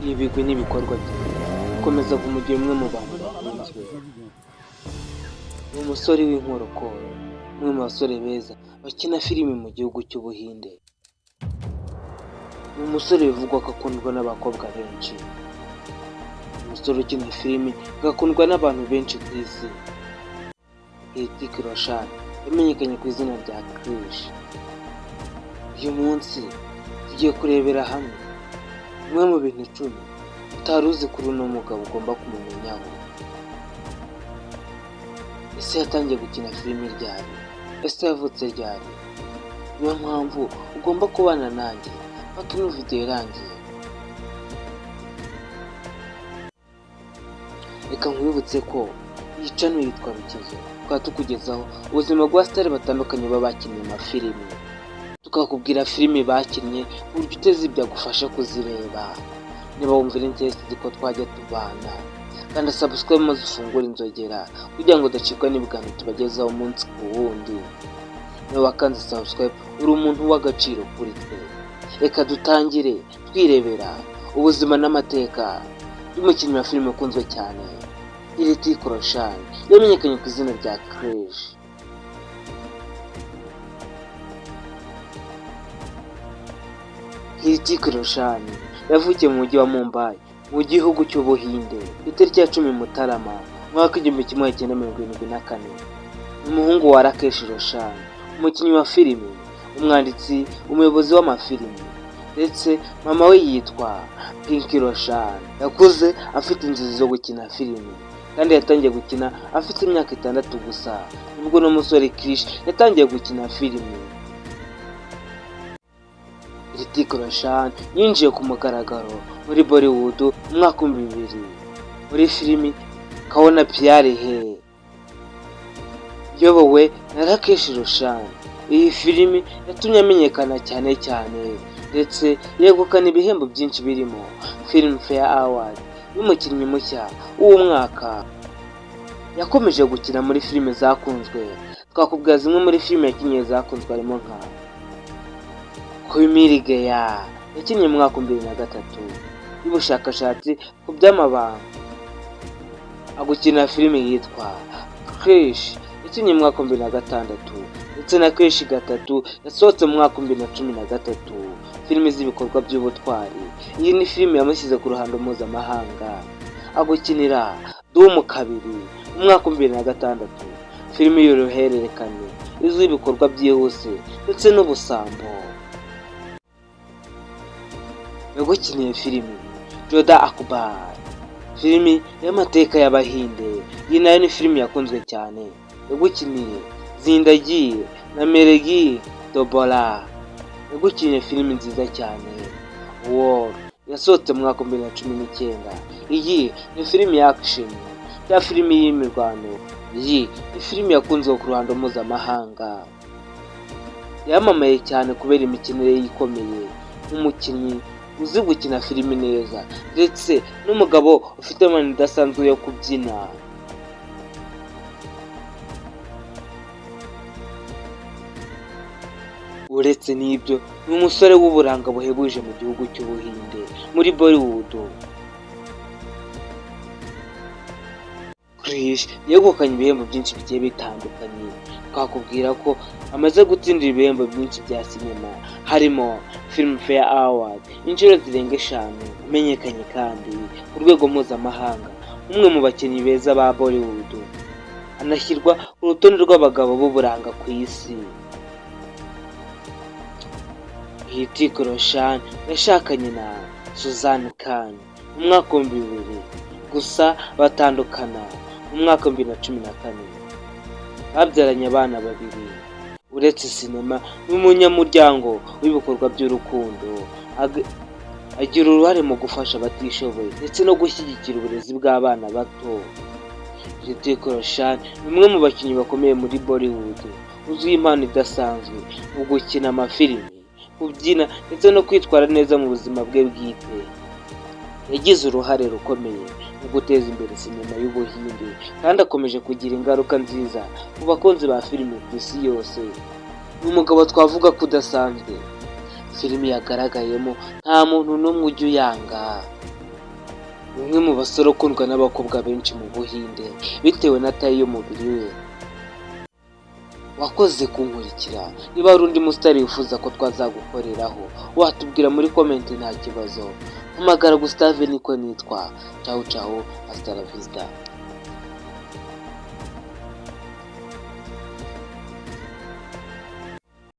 Ibigwi n'ibikorwa bye bikomeza kumugira umwe mu bantu bakunzwe. Ni umusore w'inkorokoro, umwe mu basore beza bakina filimi mu gihugu cy'Ubuhinde. Ni umusore bivugwa ko akundwa n'abakobwa benshi. Umusore ukina filimi agakundwa n'abantu benshi ku isi. Hrithik Roshan yamenyekanye ku izina rya Krish. Uyu munsi tugiye kurebera hamwe bimwe mu bintu 10 utari uzi kuri uno mugabo ugomba kumumenyaho. Ese yatangiye gukina filimi ryari? Ese yavutse ryari? Niyo mpamvu ugomba kubana nanjye paka ino video irangiye. Reka nkwibutse ko iyi channel yitwa Rukizo, tukaba tukugezaho ubuzima bwa star batandukanye baba bakinnye amafilimi, tukakubwira filimi bakinnye uburyo uteze byagufasha kuzireba. Niba wumva interested ko twajya tubana, kanda subscribe maze ufungure inzogera kugira ngo udacikwa n'ibiganiro tubagezaho umunsi ku wundi. Niba wakanze subscribe uri umuntu w'agaciro kuri twe. Reka dutangire twirebera ubuzima n'amateka y'umukinnyi wa filime ukunzwe cyane Hrithik Roshan, yamenyekanye ku izina rya Krish. Hrithik Roshan yavukiye mu mujyi wa Mumbai mu gihugu cy'Ubuhinde ku itariki ya 10 Mutarama umwaka 1974. Ni umuhungu wa Rakesh Roshan, umukinnyi wa filimi, umwanditsi, umuyobozi w'amafilimi, ndetse mama we yitwa Pinky Roshan. Yakuze afite inzozi zo gukina filimi kandi yatangiye gukina afite imyaka 6 gusa, nibwo n'umusore Krish yatangiye gukina filimi. Hrithik Roshan yinjiye ku mugaragaro muri Bollywood mu mwaka 2000 muri filimi Kaho Naa Pyaar Hai iyobowe na Rakesh Roshan. Iyi filimi yatumye amenyekana cyane cyane ndetse yegukana ibihembo byinshi birimo Filmfare Award y'umukinnyi mushya w'umwaka. Yakomeje gukina muri filime zakunzwe. Twakubwira zimwe muri filime yakinnye zakunzwe harimo nka Koi Mil Gaya yakinnye mu mwaka 2003 y'ubushakashatsi ku by'amabanga. Agukina filime yitwa Krish yakinnye mu mwaka 2006 ndetse na Krish 3 yasohotse mu mwaka 2013, filime z'ibikorwa by'ubutwari. Iyi ni filime yamushyize ku ruhando mpuzamahanga. Agukinira Dhoom 2 mu mwaka 2006, filime y'uruhererekane izwiho ibikorwa byihuse ndetse n'ubusambo. Yagukiniye filimi Jodha Akbar, filimi y'amateka y'Abahinde. Iyi nayo ni filimi yakunzwe cyane. Yagukiniye Zindagi na Melegi Dobora. Yagukiniye filimi nziza cyane War yasohotse mu mwaka 2019. Iyi ni filimi ya action ya filimi y'imirwano. Iyi ni filimi yakunzwe ku ruhando mpuzamahanga. Yamamaye cyane kubera imikinire ye ikomeye nk'umukinnyi uzi gukina filimi neza ndetse n'umugabo ufite impano idasanzwe yo kubyina. Uretse n'ibyo, ni umusore w'uburanga buhebuje mu gihugu cy'Ubuhinde muri Bollywood. Krish yegukanye ibihembo byinshi bigiye bitandukanye. Twakubwira ko amaze gutsindira ibihembo byinshi bya sinema harimo Filmfare Award inshuro zirenga 5. Amenyekanye kandi ku rwego mpuzamahanga umwe mu bakinnyi beza ba Bollywood, anashyirwa ku rutonde rw'abagabo b'uburanga ku isi. Hrithik Roshan yashakanye na Suzanne Khan mu mwaka 2000, gusa batandukana mu mwaka 2014. Babyaranye abana babiri. Uretse sinema, ni umunyamuryango w'ibikorwa by'urukundo, agira uruhare mu gufasha abatishoboye ndetse no gushyigikira uburezi bw'abana bato. Hrithik Roshan ni umwe mu bakinnyi bakomeye muri Bollywood, uzwiho impano idasanzwe mu gukina amafilimi, kubyina ndetse no kwitwara neza mu buzima bwe bwite. Yagize uruhare rukomeye mu guteza imbere sinema y'Ubuhinde kandi akomeje kugira ingaruka nziza ku bakunzi ba filime ku isi yose. Ni umugabo twavuga ko udasanzwe. Filimi yagaragayemo nta muntu n'umwe ujya uyanga. Ni umwe mu basore ukundwa n'abakobwa benshi mu Buhinde bitewe na taille y'umubiri we. Wakoze kunkurikira. Niba hari undi musitari wifuza ko twazagukoreraho, watubwira muri comment, nta kibazo. Mpamagara Gustave niko nitwa. Ciao ciao, hasta la vista.